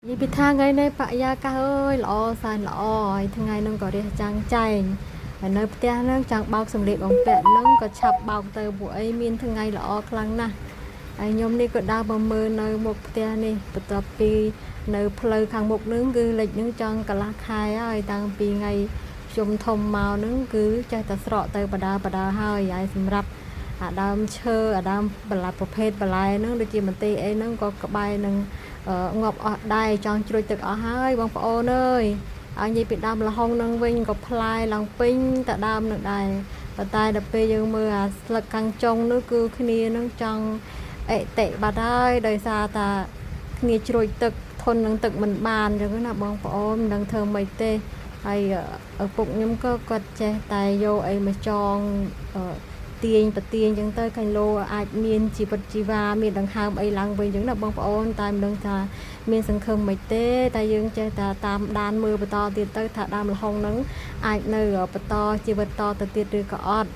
និយាយពីថាថ្ងៃនេះបរិយាកាសអើយល្អសែនល្អហើយថ្ងៃហ្នឹងក៏រះចាំងចែងហើយនៅផ្ទះហ្នឹងចង់បោកសម្លៀកបំពាក់ហ្នឹងក៏ឆាប់បោកទៅពួកអីមានថ្ងៃល្អខ្លាំងណាស់ហើយខ្ញុំនេះក៏ដើរមកមើលនៅមុខផ្ទះនេះបន្ទាប់ពីនៅផ្លូវខាងមុខហ្នឹងគឺលិចហ្នឹងចង់កន្លះខែហើយតាំងពីថ្ងៃខ្ញុំធំមកហ្នឹងគឺចេះតែស្រកទៅបដាបដាហើយហើយសម្រាប់អាដើមឈើអាដើមបន្លែប្រភេទបន្លែហ្នឹងដូចជាមន្ទីរអីហ្នឹងក៏ក្បែរនឹង ងាប់អស់ដែរចង់ជ្រួចទឹកអស់ហើយបងប្អូនអើយឲ្យនិយាយពីដើមល្ហុងនឹងវិញក៏ផ្លែឡើងពេញតែដើមនឹងដែរប៉ុន្តែដល់ពេលយើងមើលអាស្លឹកខាងចុងនោះគឺគ្នានឹងចង់អិតិបាត់ហើយដោយសារតាគ្នាជ្រួចទឹកធន់នឹងទឹកមិនបានអញ្ចឹងណាបងប្អូនមិនដឹងធ្វើម៉េចទេហើយឪពុកខ្ញុំក៏គាត់ចេះតែយកអីមកចងអឺ ទាញប្រទាញចឹងទៅខាញ់លោអាចមានជីវិតជីវ៉ាមានដង្ហើមអីឡើងវិញចឹងណាបងប្អូនតែមិនដឹងថាមានសង្ឃឹមមិនទេតែយើងចេះតែតាមដានមើលបន្តទៀតទៅថាដើមល្ហុងហ្នឹងអាចនៅបន្តជីវិតតទៅទៀតឬក៏អត់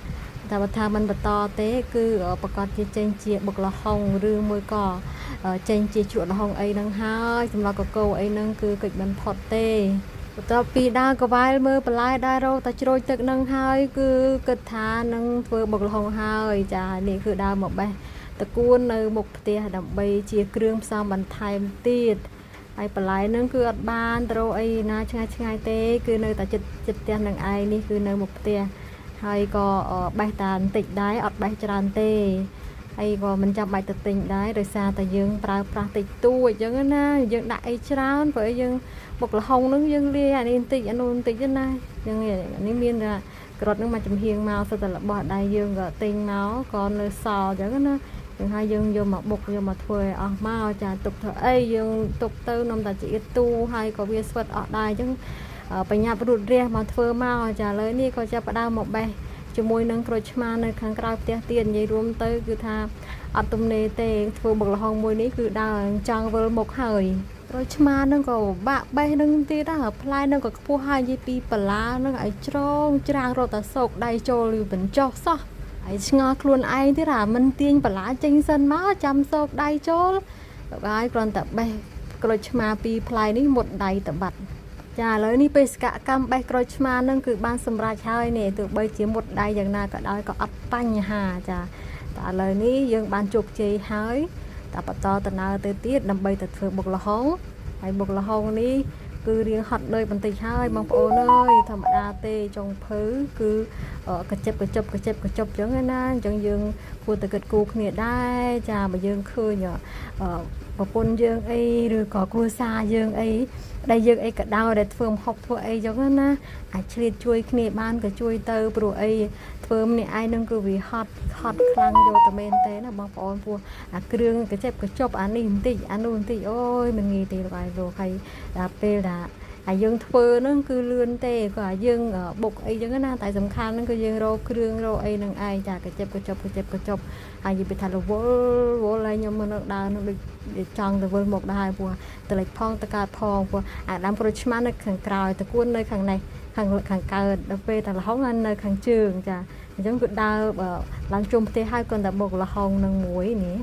តែបើថាមិនបន្តទេគឺប្រកាសជាចេញជាបុកល្ហុងឬមួយក៏ចេញជាជ្រក់ល្ហុងអីហ្នឹងហើយសម្រាប់កកោអីហ្នឹងគឺកិច្ចមិនផុតទេ បន្ទាប់ពីដើរកវ៉ែលមើលបន្លែដែររកតែជ្រោយទឹកនឹងហើយគឺគិតថានឹងធ្វើបុកល្ហុងហើយចានេះគឺដើរមកបេះតកួននៅមុខផ្ទះដើម្បីជាគ្រឿងផ្សំបន្ថែមទៀតហើយបន្លែនឹងគឺអត់បានទៅរកអីណាឆ្ងាយឆ្ងាយទេគឺនៅតែចិត្តចិត្តផ្ទះនឹងឯងនេះគឺនៅមុខផ្ទះហើយក៏បេះតាបន្តិចដែរអត់បេះច្រើនទេហើយក៏មិនចាំបាច់ទៅទិញដែរដោយសារតែយើងប្រើប្រាស់តិចតួចអញ្ចឹងណាយើងដាក់អីច្រើនព្រោះអីយើង បុកល្ហុងហ្នឹងយើងលាយអានេះបន្តិចអានោះបន្តិចទៅណាអញ្ចឹងនេះមានតែក្រុតហ្នឹងមកចំហៀងមកសិតតែរបស់ដែលយើងក៏ទិញមកក៏នៅសល់អញ្ចឹងណាចឹងហើយយើងយកមកបុកយកមកធ្វើឲ្យអស់មកចាទុកធ្វើអីយើងទុកទៅនំតែជាទូហើយក៏វាស្វិតអស់ដែរអញ្ចឹងបញ្ញាប់រូតរះមកធ្វើមកចាឥឡូវនេះក៏ចាប់ផ្ដើមមកបេះជាមួយនឹងក្រូចឆ្មានៅខាងក្រៅផ្ទះទៀតនិយាយរួមទៅគឺថាអត់ទំនេរទេធ្វើបុកល្ហុងមួយនេះគឺដើរចង់វិលមុខហើយ ក្រូចឆ្មានឹងក៏បាក់បេះនឹងទៀតដែរផ្លែនឹងក៏ខ្ពស់ហើយនិយាយពីបន្លានឹងឲ្យច្រងច្រាងរត់តែសោកដៃចូលឬបញ្ចុះសោះហើយឆ្ងល់ខ្លួនឯងទៀតអាមិនទាញបន្លាចេញសិនមកចាំសោកដៃចូលហើយគ្រាន់តែបេះក្រូចឆ្មាពីរផ្លែនេះមុតដៃតបាត់ចាឥឡូវនេះបេសកកម្មបេះក្រូចឆ្មានឹងគឺបានសម្រេចហើយនេះទោះបីជាមុតដៃយ៉ាងណាក៏ដោយក៏អត់បញ្ហាចាតែឥឡូវនេះយើងបានជោគជ័យហើយតែបន្តដំណើរទៅទៀតដើម្បីទៅធ្វើបុកល្ហុងហើយបុកល្ហុងនេះគឺរៀងហត់នឿយបន្តិចហើយបងប្អូនអើយធម្មតាទេចុងភៅគឺកញ្ចិបកញ្ចប់កញ្ចិបកញ្ចប់អញ្ចឹងណាអញ្ចឹងយើងគួរតែគិតគូរគ្នាដែរចាបើយើងឃើញប្រពន្ធយើងអីឬក៏គ្រួសារយើងអីប្តីយើងអីក៏ដោយដែលធ្វើម្ហូបធ្វើអីចឹងណាអាចឆ្លៀតជួយគ្នាបានក៏ជួយទៅព្រោះអីធ្វើម្នាក់ឯងនឹងគឺវាហត់ហត់ខ្លាំងយកតែមែនទេណាបងប្អូនព្រោះអាគ្រឿងកញ្ចិបកញ្ចប់អានេះបន្តិចអានោះបន្តិចអូយមិនងាយទេលោកឯងលោកហើយដល់ពេលដែលអាយើងធ្វើហ្នឹងគឺលឿនទេក៏អាយើងបុកអីចឹងណាតែសំខាន់ហ្នឹងគឺយើងរកគ្រឿងរកអីហ្នឹងឯងចាកញ្ចិបកញ្ចប់កញ្ចិបកញ្ចប់ហើយនិយាយពីថារវល់រវល់ហើយខ្ញុំនៅដើរនឹងដូចចង់ទៅវិលមកដែរព្រោះតលិចផងតកើតផងព្រោះអាដើមក្រូចឆ្មានៅខាងក្រោយតកួននៅខាងនេះខាងខាងកើតដល់ពេលតែល្ហុងនៅខាងជើងចាអញ្ចឹងគឺដើរឡើងជុំផ្ទះហើយគ្រាន់តែបុកល្ហុងនឹងមួយនេះ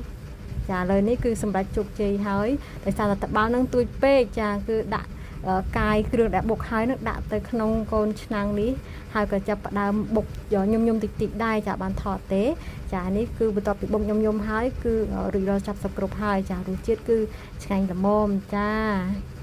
ចាឥឡូវនេះគឺសម្រាប់ជោគជ័យហើយដោយសារតែត្បាល់នឹងទួចពេកចាគឺដាក់កាយគ្រឿងដែលបុកហើយនឹងដាក់ទៅក្នុងកូនឆ្នាំងនេះហើយក៏ចាប់ផ្ដើមបុកយកញុំញុំតិចតិចដែរចាបានថតទេចានេះគឺបន្ទាប់ពីបុកញុំញុំហើយគឺរួចរាល់ចាប់សពគ្រប់ហើយចារសជាតិគឺឆ្ងាញ់ល្មមចា។